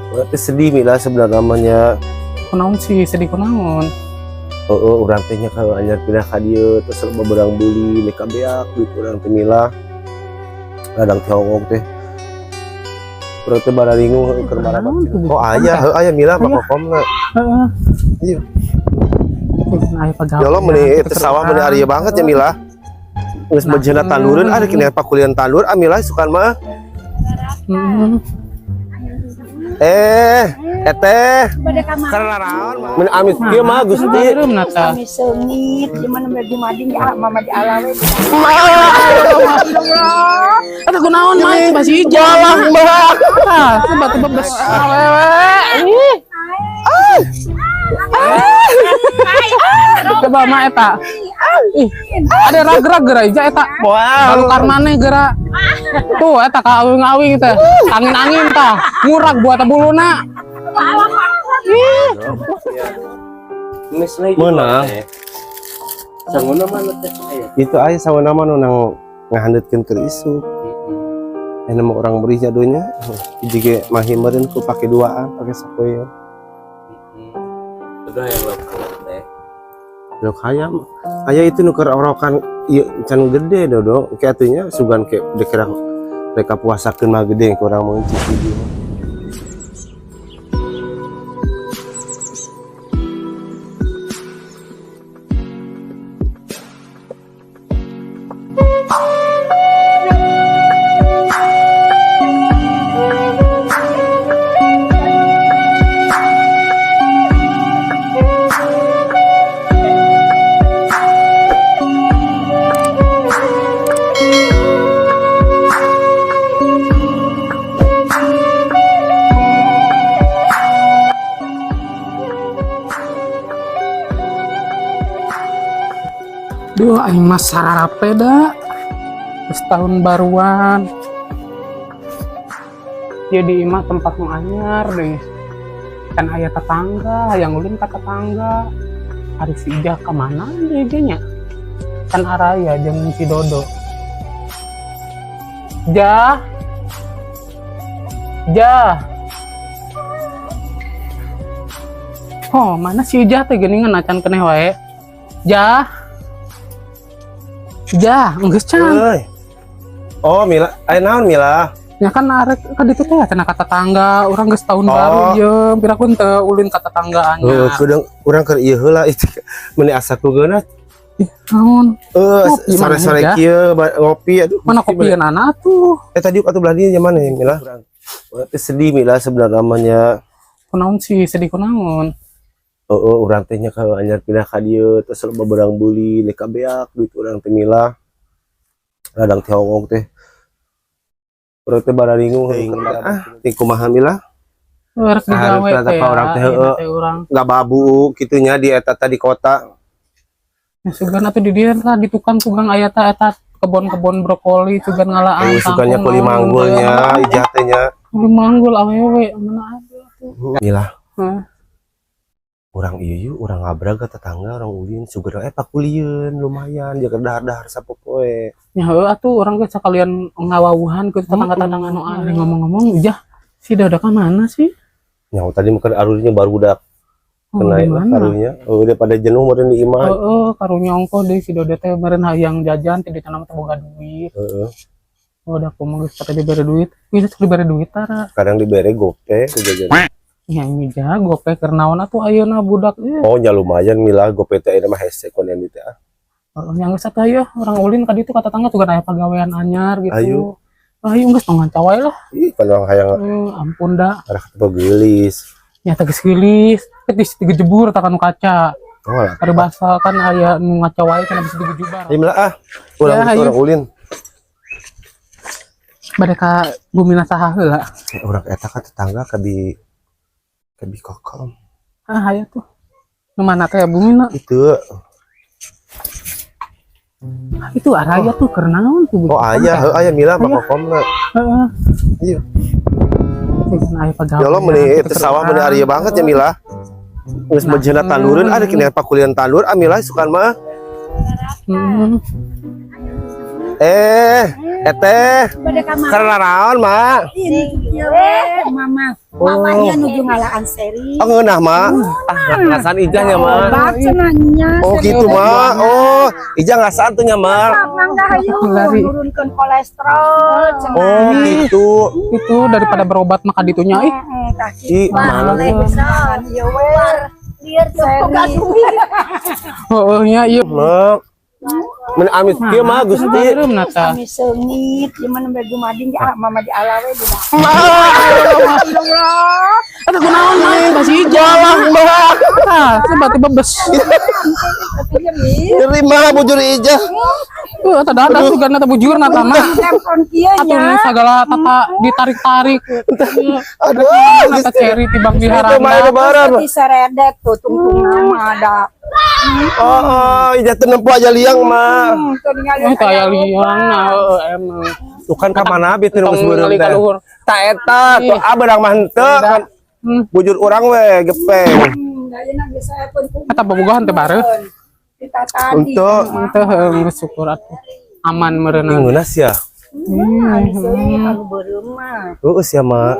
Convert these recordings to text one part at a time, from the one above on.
Berarti sedih, Mila, sebenarnya namanya. Kunaon sih sedih, kunaon? Oh, urang teh nya kalau anyar pindah ka dieu terus loba berang buli nepi ka beak duit urang teh, Mila. Ladang tiongkok teh. Urang teh bararingung keur marabat. Oh, aya, heuh, aya, Mila, Pak Kokomna. Heeh. Iya. Aya pagawean. Ya Allah, meuni itu sawah meuni area banget ya, Mila. Geus bejana tandureun ada kini pakulian tandur ah, Mila, sukan mah. Heeh. Eh, eteh. Pada kamar. Karena naon? Mun amit kieu mah, Gusti. Beureum na tah. Kami seungit di mana di mading ya mama di alawe. Aduh, kunaon mah masih hijau. Walah, Mbak. Ah, tiba-tiba bes awewe. Ih. Coba mah eta. Ih, ada ragrag geura ija eta. Wah. Balukar maneh geura. Tuh eta ka awing-awing teh. Angin-angin tah. Murag buat buluna. Ih. Meunang. Sanguna mana teh aya? Itu aya sawana mah nu nang ngahandeutkeun keur isuk. Eh, nama orang beri jadunya. Hiji ge mahi meureun ku pake duaan, pake sapoe. Udah yang lauk teh. Lok hayam. Aya itu nu keur orokan ieu can gede, Dodo. Ke atunya sugan ke dikira mereka puasakeun mah gede kurang mah cik hiji mah. Duh, aing mah sarape da. Terus tahun baruan. Jadi imah tempat nu anyar deh. Kan aya tetangga, yang ulin ka tetangga. Ari si Ijah kemana deh nya? Kan araya jeung si Dodo. Jah. Jah. Oh, mana si Ijah teh geuningan acan keneh wae. Jah. Jah, geus can. Euy. Oh, Mila, aya naon, Mila? Ya kan arek ka ditu teh cenah ka tetangga, urang geus tahun Oh. baru ieu, piraku teu ulin ka tetangga Heuh, anyar. kudu urang keur ieu heula itu. Meuni asa ku geuna. Ih, naon? Eh, Ngopi mana sore-sore ya? kieu ngopi aduh. Mana Gusti, kopieun anak tuh? Eh, tadi atuh belah dieu mana ya, Mila? Berarti sedih, Mila, sebenarnya namanya. Kunaon sih sedih, kunaon? Oh, urang teh nya kalau anyar pindah ka dieu terus loba berang buli nepi ka beak duit urang teh, Mila. Ladang tiongkok teh. Urang teh bararingung ah, teh kumaha, Mila? Rek Ah, digawe rek teh apa urang teh, ya, heueuh. teh urang. Nggak babu kitunya di eta tadi kota. Ya sugan atuh di dieu tah di tukang-tukang aya tah eta kebon-kebon brokoli sugan ngalaan. Eh, sukanya kangkung, kuli naon, manggulnya ijah teh nya. Kuli manggul awewe mana ada tuh. Mila, Hah. urang ieu yuk, urang ngabrag ka tetangga, urang ulin sugan eh pakulieun lumayan jaga dahar-dahar sapopoe. Ya heueuh atuh urang ge sakalian ngawawuhan ke tetangga-tetangga nu aneh. Ngomong-ngomong, Ijah si Dodo ka mana sih? Nyaho tadi mah arunya barudak Oh, kena di mana? karunya. Oh, udah pada jenuh meureun di imah. Heeh, karunya ongko deui si Dodo teh meureun hayang jajan ti ditanam teh boga duit. Heeh. Oh, da kumaha geus pada dibere duit. Wih, geus dibere duit tara. Kadang dibere gope ku jajan. Ya ini jago gope keur naon atuh ayeuna budak ieu. Oh, nya lumayan, Mila, gope teh ayeuna mah hese konen di teh ah. Heeh, yang geus atuh aya urang ulin ka ditu ka tetangga tuh kan aya pagawean anyar gitu. Ayo. Ayo geus tong ngaca wae lah. Ih, kalau hayang Eh, ampun da. arah ketemu geulis. Nya teh geus geulis, geus digejebur tah kanu kaca. Oh lah. Ada bahasa kan aya nu ngaca wae kan bisa digejubar. Ayo, Mila, ah. Urang Ya, gitu, ayo. urang ulin. Bade ka bumina saha heula? Eh, urang eta ka tetangga ka bi kokom. Ah, aya tuh. Nu mana teh bumina? Itu. Ah, itu araya tuh keur naon tuh? Oh, aya, heuh, aya, Mila, Pak Kokomna. Heeh. Iya. Aya pagawean. Ya Allah, meuni itu sawah meuni area banget ya, Mila. Geus bejana tandureun ada kini pakulian tandur ah, Mila, sukan mah. Heeh. Eh, Eteh, Bade ka mana? Karena naon, Mak? Ini ieu we, Mama. Mama nya nuju ngalaan seri. Oh, ngeunah, Mak. Ah, ngasaan Ijah nya, Mak. Obat cenah nya. Oh, gitu, Mak. Oh, Ijah ngasaan tuh nya, Mak. Mangga hayu Lari. Nurunkeun kolesterol cenah. Oh, gitu. Itu daripada berobat maka ditunya ih. Heeh, tah Ih, mana nih? Ieu we. Liar tuh boga duit. Heeh nya ieu. Mak. Men amis kieu mah Gusti. Beureum na tah. Kami seungit, ieu mah nembe gumading ge ah mama di alawe di Eta kunaon mah masih hijau. Walah, Mak. Ah, tiba-tiba bes. Nyeri mah bujur Ijah. Tuh, eta dadah sugana teh bujurna tah mah. Telepon kieu Atuh nya. segala tata ditarik-tarik. Aduh, Kata Gusti. ceri tibang Itu mah diharanda. lebaran. Di seredet tuh tungtung nama ada. Oh, Ijah teu nempo aja liang, Mak. Tuh ningali Eh, teu aya liang nah heueuh emang. Tuh kan ka mana abi teh nu geus Tong beureum ningali teh. ka luhur. Ta eta tuh ah beurang mah henteu kan. Bujur urang we gepeng. Ayeuna geus saya pun Eta bobogohan teh bareuh. Kita tadi. Untuk Teu heueuh geus syukur atuh. Aman meureunna. ngeunah sia. Seungit anu beureum mah. Heeh sia, Mak.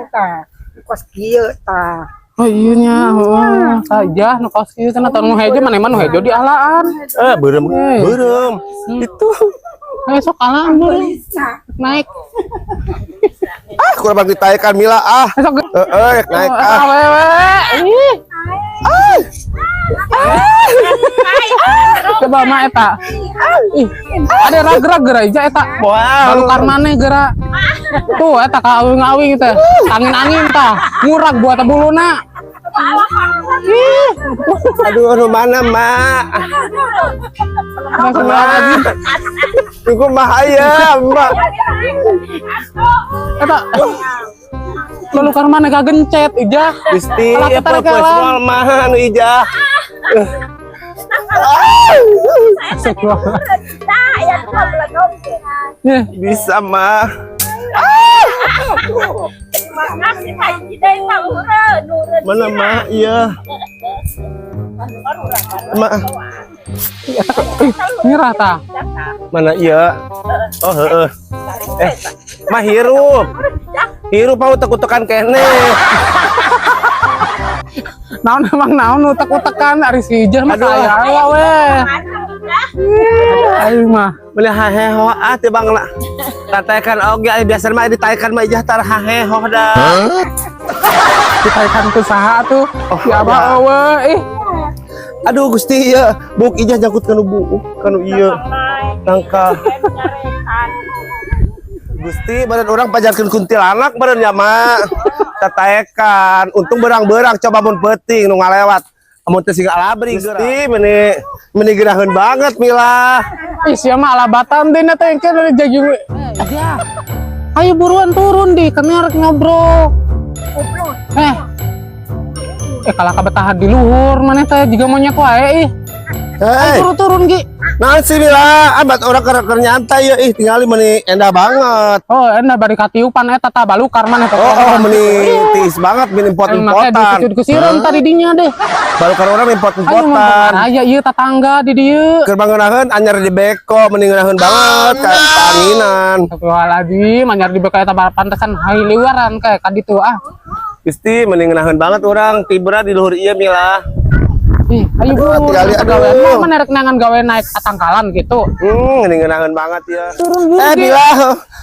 Tah, kos kieu tah. Oh iya nya, heeh. Sajah nu kaos kieu cenah nu hejo maneh mah nu hejo di alaan. Eh, beureum, Eh. beureum. Itu. Eh sok alaan meureun. Naik. Ah, kurang ditaekan Mila ah. Eh, sok Heeh, naik ah. awewe. Ih. Coba mah eta. Ih, ada ragrag geura ija eta. Wah. Balukar maneh geura. Tuh eta ka awing-awing teh. Angin-angin tah. Ngurag buat buluna. Ih, Aduh, anu mana, Mak? langsung lagi. Tunggu mah aya, Mak. Eta. Balukar maneh kagencet ija. Gusti, Alah, ya ketarik purpose jalan. moal mah anu Ijah. Nah, ya tuh belegong. Eh, Bisa, Mak. Makasih Pak Cidai Pak Ure, nurun. Mana, Mak? Iya. Mak, ih, nyerah tah. mana iya? Oh, heeh. Eh, mah hirup. Hirup mau utek-utekan kene. Naon emang naon utek-utekan ari si Ijah mah Aduh. saya we. Ayo mah. Beli haheho ah teh bang lah. Tataekan oge aya biasa mah ditaekan mah Ijah tar haheho dah. Ditaikan ku saha tuh? Oh, Ya abah ya. eueuh ih. Aduh Gusti ieu buuk Ijah nyangkut kanu buuk kanu ieu tangka. Gusti badan orang pajarkeun kuntilanak badan ya mak. Tataekan untung berang-berang coba mun peuting nu ngalewat. Amun teh siga alabri Gusti meni meni geraheun banget Mila. Ih sia mah alabatan deh teh engke dari jagi. Ya. Ayo buruan turun di, kami harus ngobrol. Eh. Eh kalah kabetahan di luhur maneh teh jiga monyet wae ih. Ayo Hei, turun turun Gi. naon sih Mila? Amat orang keur nyantai ya ih tingali meni endah banget. Oh, enak bari katiupan eta tah balukar maneh teh. Oh, meni tiis banget meni Makanya impot-impotan. dikucur kusireun tadi dinya deh. Balukar orang Ayo impot-impotan. aya ieu tetangga di dieu. Keur ngeunaheun anyar di beko meni ngeunaheun banget kayak anginan. Tapi lagi manyar di beko eta pantesan haliluaran kayak ka ditu ah. Gusti meni ngeunaheun banget orang tibra di luhur ieu Mila. Ih, ayo Aduh, buru. tinggali, aduh. Gawean mah mana rek nangan gawe naik tatangkalan gitu. Meni ngeunaheun banget ya. Turun buru. Eh Gi. Mila.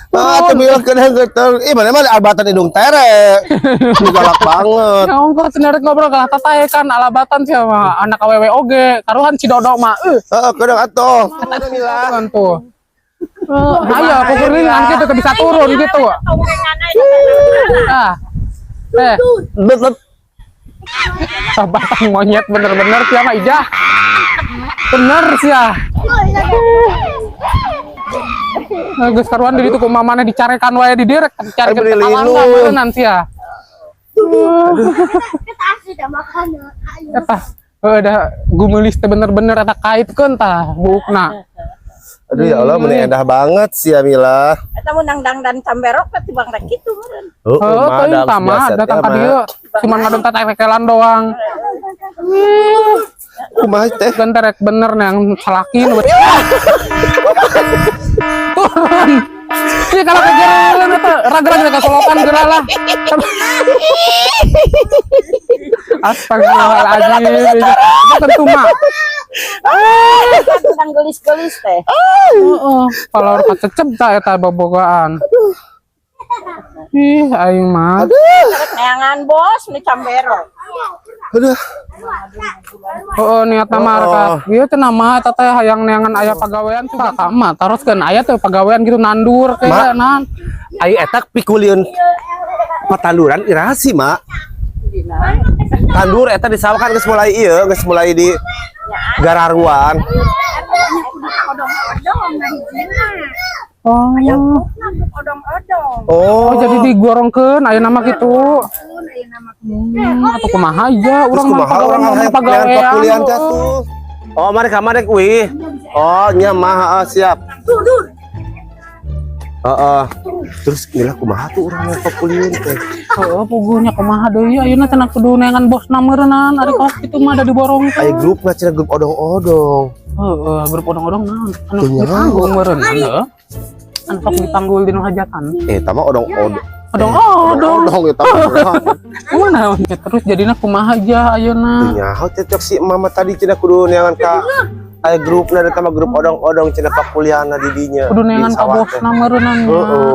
Ah, tuh Mila kena getol. Ih, mana mah albatan hidung tere. Ini galak banget. Ya ongkos sendiri ngobrol kalah tataekan alabatan sih sama anak awewe oge. Karuhan si Dodo mah euy. Heeh, kadang atuh. Mila. Kan tuh. Eh, ayo kukuringan gitu tuh bisa turun gitu. Ah. Eh, Bet, bet. sabatan monyet bener-bener sih sama Ijah. Bener sih ya. Nah, geus karuan di ditu kumaha maneh dicarekan wae di direk, dicarekan Ayo, beli ke linu. tangga meureun sia. Eta heuh da gumeulis teh bener-bener eta kaitkeun tah buukna. Aduh ya Allah, meni endah banget sih ya Mila. Eta mun nang dangdan camberok teh tibang rek kitu meureun. Heeh, Heuh, mah teuing da tah mah biasa teh, datang ka mah. dieu cuman ngadon tetekelan doang. Kumaha teh? Ganterek bener yang salaki nu. Turun. Iya, kalau kegeran eta ragrag ka solokan geura lah. Astagfirullahaladzim. Itu tentu mah. Sedang gelis-gelis teh. Heeh, kalau kacecep ta eta bobogoan. Ih, aing mah. Rek neangan bos nu cambero. Aduh. Heeh, niatna mah Oh. rek ieu teh nama eta teh hayang neangan aya pagawean suka ka mah taroskeun aya teh pagawean gitu nandur Ma. kayak nan. Ai eta pikulieun patanduran iraha sih, Mak? Tandur eta di sawah kan geus mulai ieu, geus mulai di gararuan. Odong-odong nah hijina. Oh. Odong-odong. Oh, Oh, jadi digorongkeun aya nama kitu. Pun aya nama Atau kumaha ya terus urang mah kumaha urang pagawean hayang pagawean. pakulian teh tuh. Oh, mari ka mana wih. Oh, nya mah heeh, siap. Heeh. Terus ngilah kumaha tuh urang yang pakulian teh. Heeh, puguhnya kumaha deui ayeuna cenah kudu neangan bosna meureunnan ari kos kitu mah da diborongkeun. Aya grup mah cenah grup odong-odong. Heeh, grup odong-odong naon? Anu Teu nyaho. dipanggul meureunnan heuh. Anu sok dipanggul di nu hajatan. Eh, tama odong-odong. Odong-odong. Odong eta mah. Kumaha naon teh? Terus jadina kumaha aja ayeuna? Teu nyaho teh cok si mama tadi cenah kudu neangan ka aya grupna eta mah grup odong-odong cenah pakulianna di dinya. Kudu Di neangan ka sawah teh. bosna meureunnan. Heeh.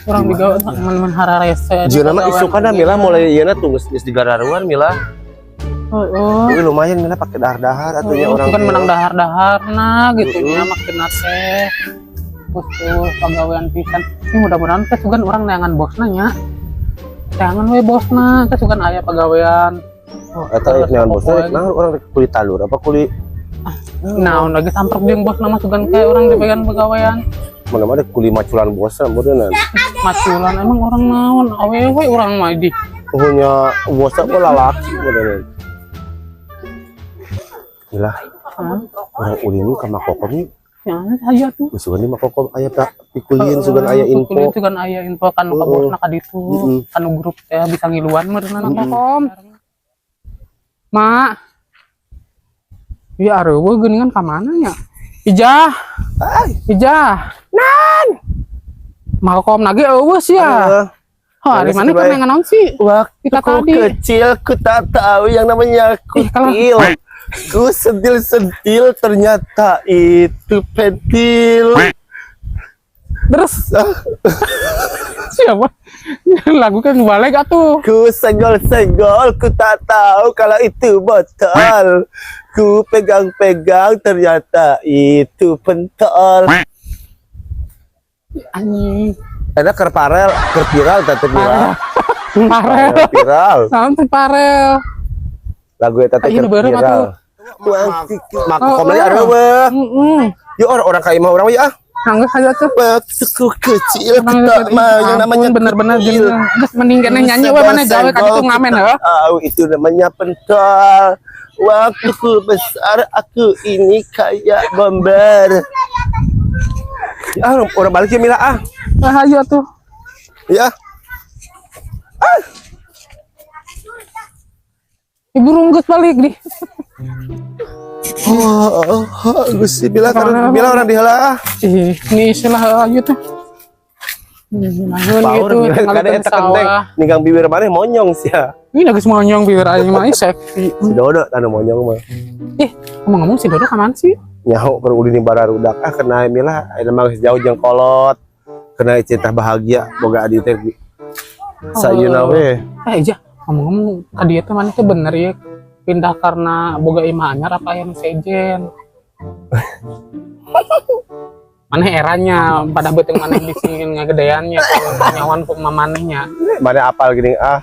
Urang digawe mun hararese. Jeung mah isukana Mila mulai ieuna tuh geus geus digararuan Mila. Heeh. Tapi lumayan Mila pakai dahar-dahar atuh nya Heeh, orang kan teh. menang dahar-daharna gitu Heeh. nya maksudna teh. Terus tuh pagawean pisan. Ini mudah-mudahan teh sugan urang neangan bosna nya. Neangan we bosna, teh sugan aya pagawean. Oh, eta rek neangan bosna rek naon urang rek kuli talur apa kuli Naon lagi samprok jeung bosna mah sugan kayak urang dipegang pagawean. Mana mah rek kuli maculan bosna meureunnan. Maculan emang orang naon awewe urang mah di. Punya bosna kok lalaki meureunnan. Gila, Hah? urang ulin ka Makokom yuk. Ya, aya tuh. Sugan di Makokom aya pikulin sugan aya info. Pikulin sugan aya info kan ka Heeh. bosna ka ditu, Heeh. kanu grup teh bisa ngiluan meureunna Makokom. Mak. Iya areuweuh geuningan ka mana nya? Ijah. Ay, Ijah. Nan. Makokom nage euweuh sia. aduh. Hah, di mana Bae. kan naon sih? Waktu Kita ku tadi. kecil ku tak tahu yang namanya Ih, kalau- kutil. Ku sentil-sentil ternyata itu pentil. Terus siapa? Lagu kan balik atuh. Ku senggol-senggol, ku tak tahu kalau itu botol. Ku pegang-pegang ternyata itu pentol. Anjing. Ada keur parel, keur viral teh viral. Parel. Viral. Naon teh parel? Lagu eta teh Ayo, keur nu beureum viral. atuh. Makokom lagi areuweuh. Heeh. Yuk orang ka imah urang we ah. Nangis aja tuh. Waktu ku kecil ku tak mau yang namanya bener-bener kutil. jeung geus mending kene nyanyi we mana gawe ka ditu ngamen heuh. Tahu itu namanya pentol. Waktu ku besar aku ini kayak bomber. Ah, orang balik ya Mila ah. Ah ayo tuh. Ya. Ibu runggus balik di. Oh, oh, Gusti Bila karena Bila orang diheula ah. Ih, ini istilah ayo tuh. Namun Paur gitu, Bila tinggal kada di eta kenteng. sawah. Ninggang bibir maneh monyong sia. Ini geus monyong bibir aing mah ih, seksi. Si Dodo tanu monyong mah. Ih, ngomong-ngomong si Dodo kaman sih? Nyaho keur ulin bararudak ah kena Mila ayeuna mah geus jauh jeung kolot. Kena cinta bahagia boga adi teh. Sayeuna we. Eh, Ijah, ngomong-ngomong ka dieu teh maneh teh bener ya pindah karena boga imah anyar apa yang sejen? Maneh eranya pada beuteung maneh bisi ngagedeannya nyawan ku mamanehnya. Mana apal gini ah.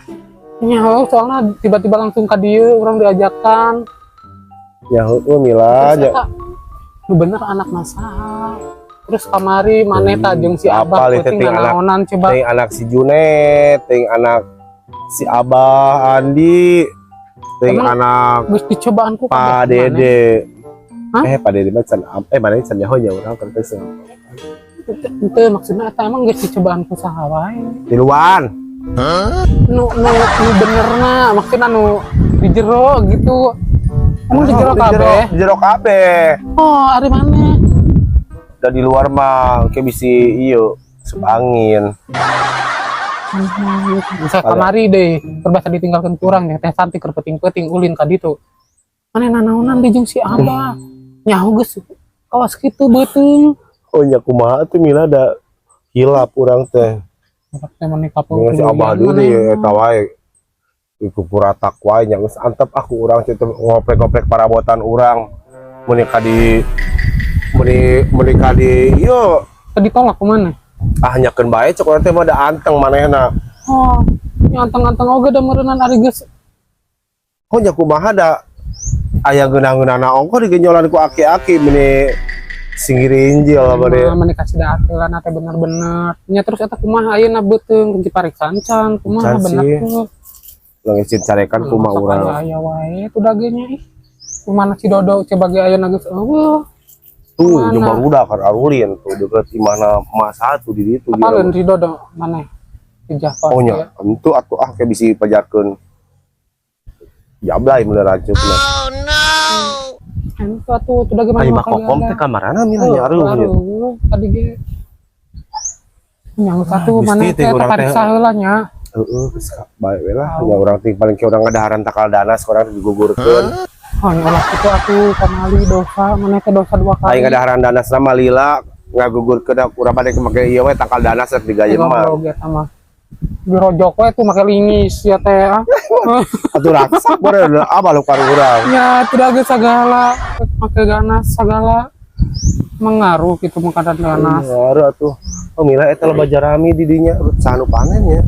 Nyaho soalnya tiba-tiba langsung ka dieu urang diajakan. Nyaho tuh Mila Terus nya. eta, nu bener anak saha. Terus kamari maneh tah jeung si Abah Apal itu peuting ting anak. nanaonan coba. Ting anak si Junet, ting anak si Abah Andi, ting Emang anak Geus dicobaan ku Pak kabeh maneh. Dede. Hah? Eh Pak Dede mah can mana can nyaho nya urang kan teh Henteu maksudna eta emang geus dicobaan ku saha wae. Tiluan. Nu nu nu benerna maksudna nu di jero gitu. Emang di jero Di jero, kabeh? di jero kabeh. Oh, ari maneh? Dan di luar mah kayak bisi iyo. Asup angin. Bisa kamari deh, berbahasa ditinggalkan kurang ya, teh cantik keur peuting-peuting ulin ka ditu. Maneh nanaonan di jeung si Abah. Nyaho geus kawas kitu beuteung. Oh nya kumaha tuh Mila, da hilap urang teh. Teh maneh kapal. Dengan si Abah dulu di eta wae. Iku puratak wae nya geus antep aku urang teh ngoprek-ngoprek parabotan urang. Mun ka di meni ka di ieu Ditolak kumaha? Ah, nyakeun bae cek urang teh mah da anteng manehna. Oh, nya anteng-anteng oge da meureunnan ari geus. Oh nya kumaha, da aya ngeunah-ngeunahna ongkoh digenjolan ku aki-aki meni singgirinjil bade. Mah maneh kasih da aturan teh bener-bener. Nya terus eta kumaha ayeuna beuteung dipariksa can kumaha Can bener sih. tuh. Leung carekan kumaha Sok urang. Aya wae tuh dagenya ih. Kumaha si Dodo coba ge ayeuna geus eueuh. Tuh Mana? jeung barudak kan arulin tuh deket imahna emak satu di ditu. Apaleun si Dodo maneh? Si Jafar. Oh nya, tentu atuh ah kayak bisi pajarkeun. Jablay bener rancukna. Anu atuh tuh dage Ai mana mah kokom teh kamarana Mila nya areuh nya. Tadi ge yang satu Gusti, mana teh teh urang teh. tapariksa heula nya. Heeh, geus bae we lah. Nya urang teh paling ke urang ngadaharan takal danas urang digugurkeun. Oh, ulah kitu atuh kamali dosa maneh teh dosa dua kali. Aing ngadaharan danas mah lila ngagugurkeun urang bade make ieu we tangkal danas rek digayem mah. Goblok eta mah. Dirojok we tuh make lingis ya teh ah. Atuh raksa beureun apa lu ka urang. Ya tidak ge sagala make ganas sagala mengaruh gitu makanan ganas. Ngaruh atuh. Oh Mila eta loba jarami di dinya saha nu panen nya.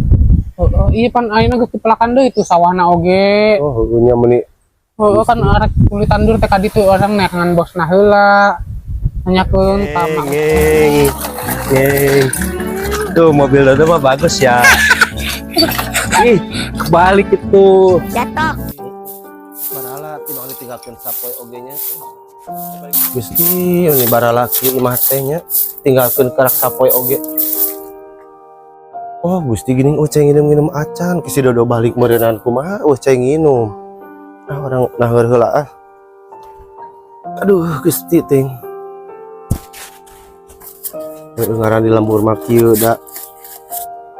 Heeh, iya pan ayeuna geus dipelakan deui itu sawahna oge. Oh heueuh nya meuni. Heeh kan arek kulit tandur teh ka ditu urang neangan bosna heula. Nanyakeun ka mak. Ngeng, ngeng. Tuh mobil Dodo mah bagus ya. Ih, kebalik itu. Barala tibang ditinggalkeun sapoe oge nya. Gusti, ini barala kieu imah teh nya tinggalkeun karak sapoe oge. Oh Gusti gini, oh cai nginum-nginum acan, ke si Dodo balik meureunan kumaha, oh cai nginum. Ah orang naheur heula ah. Aduh Gusti ting. Heueuh ngaran di lembur mah kieu da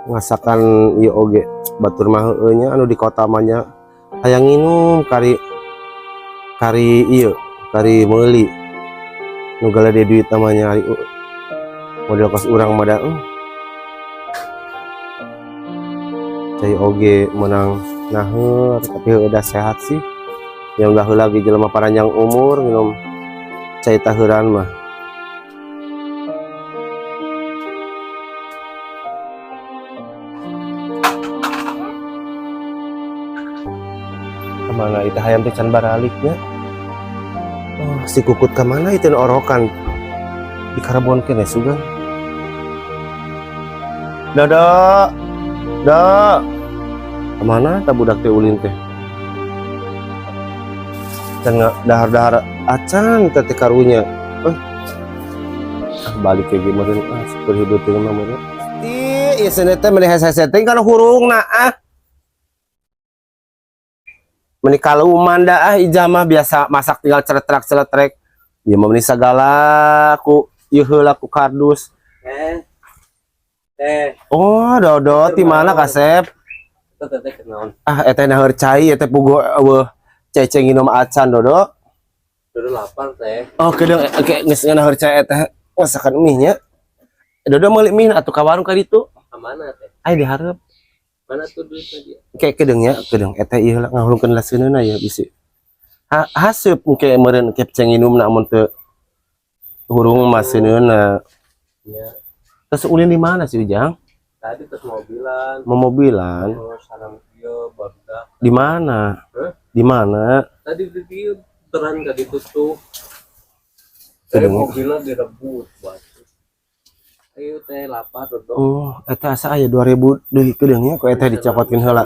ngasakan ieu oge batur mah heueuh nya anu di kota mah nya hayang nginum kari kari ieu kari meuli nu galede duit namanya ari model kos urang mah da Cai oge menang naheur tapi udah sehat sih yang udah lagi jelema paranjang umur minum cai tahuran mah. Kemana itu hayam teh can baraliknya? Oh, si kukut kemana itu nu orokan di karabon kene sugan. Dodo, do, kemana tak budak teh ulin teh? Can dahar-dahar acan teh teh karunya. Eh, ah, balik kayak gimana? Ah, super hidup teh mah meureun. Ih, ieu cenah teh meni hese-hese teh kana hurungna ah. Meni kaluman da ah ijah mah biasa masak tinggal celetrak-celetrek. Ieu mah meni sagala ku ieu heula ku kardus. Eh, eh, Oh, Dodo ti mana kasep? itu teteh kenaon. Ah, eta naheur cai eta puguh eueuh cai nginum acan Dodo. Dodo lapar teh. Oh, kedeung oke geus naheur cai eta masakan mie nya. Dodo meuli mie atuh ka warung ka ditu. Ka mana teh? Aya dihareup. Mana tuh duitnya dia? Kayak kedeung nya, kedeung eta ieu heula ngahulungkeun laseuneuna ya bisi. Ha haseup engke meureun ke cai nginumna mun teu hurung mah seuneuna. Ya, Terus ulin di mana sih Ujang? tadi terus mobilan. Momobilan. Terus sarang dia barudak. Di mana? Hah? Di mana? Tadi di dia teran gak ditutup. Tadi Kedeung. mobilnya direbut batu. Ayo teh lapar Dodo. Oh, eta asa aya 2000 deui kedeung nya ku eta dicopotkeun heula.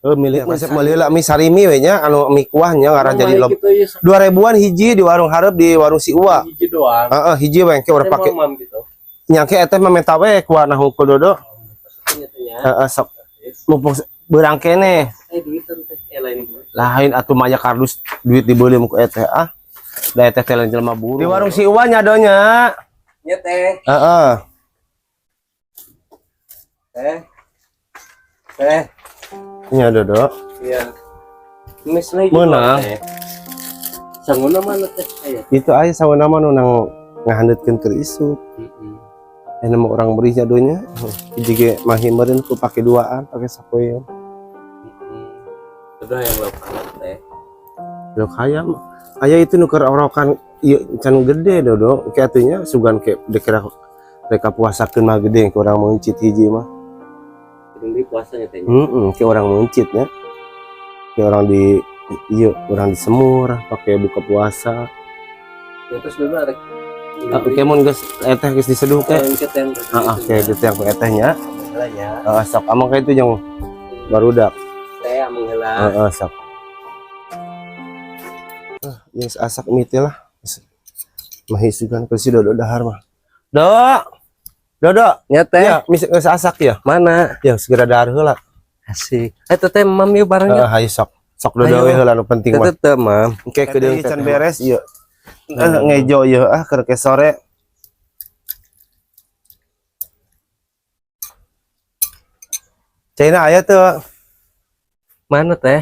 Heuh milih resep meuli heula mie sarimi we nya anu mie kuah nya ngaran jadi lob. Gitu ya, 2000-an hiji di warung hareup di warung si Uwa. hiji doang. Heeh, hiji we engke urang Teh pake. mamam gitu. Nyangke eta mah menta we kuah nah hungkul Dodo. Maksudnya teh nya. Heeh, sok mumpung beurang keneh. Eh duitan teh, eh lain duit. Lain atuh maya kardus duit dibeuli ku eta ah. Da eta teh lain jelema buru. Di warung si Uwa nya donya. Nya teh. Heeh. Teh. Teh. Nya, Dodo. Iya. Mis lagi. Meunang. Sanguna mana, Teh? Aya. Itu aya sanguna mah nu nang ngahandeutkeun keur isuk. Heeh. Eh, nama orang beri jadonya. Hiji ge mahi meureun ku pake duaan, pake sapoeun. Udah yang lauk teh. Lauk hayam. Aya itu nu keur orokan ieu can gede, Dodo. Ke atunya sugan ke dikira mereka puasakeun mah gede ke orang meuncit hiji mah. Ini puasanya, Teh. Heeh, ke orang meuncit nya. Ke orang di iya, orang disemur pakai buka puasa. Ya terus dulu ada. Oke, mun geus eteh geus diseduh ke. Yang Heeh, kayak gitu yang ku etehnya. Heula ya. Heeh, sok amang kayak itu yang barudak. Teh amang heula. Heeh, sok. Ah, yang asak mie teh lah. Mahi sugan ke si Dodo dahar mah. Dok. Dodo, Ya, Teh. ya, mis geus asak ya. Mana? Ya, segera dahar heula. Asik. Eh, Teteh, Mam, yuk barengnya. Heeh, hayu sok. Sok Dodo Ayo. we heula nu penting mah. Teteh, Mam. Oke, kedeung can beres ieu. Eh, ngejo ieu ah keur ke sore. Caina aya teu? Mana, Teh?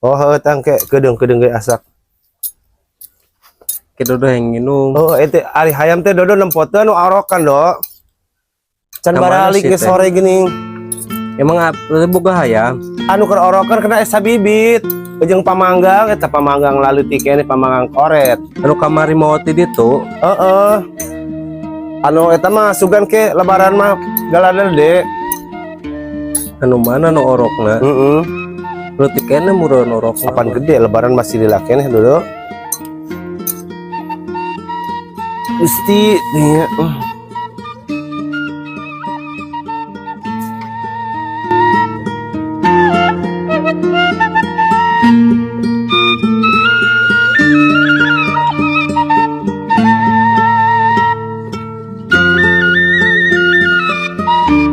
Oh, heueuh tang ke kedeung-kedeung ge asak. Kita udah yang minum. Oh, itu ari hayam teh Dodo nempoteun nu arokan, Dok. Can Kamana baralik sih, ge Teh? Sore geuning. Emang apa boga hayam? Anu keur orokan kena esa bibit. Ujung pamanggang eta pamanggang laleutik keneh pamanggang koret. Anu kamari mau ti ditu. Heeh. Anu eta mah sugan ke lebaran mah galada de. Anu mana nu orokna? Heeh. Leutik keneh murah nu orokna. Kapan gede lebaran masih lila keneh, Dodo. Gusti nih.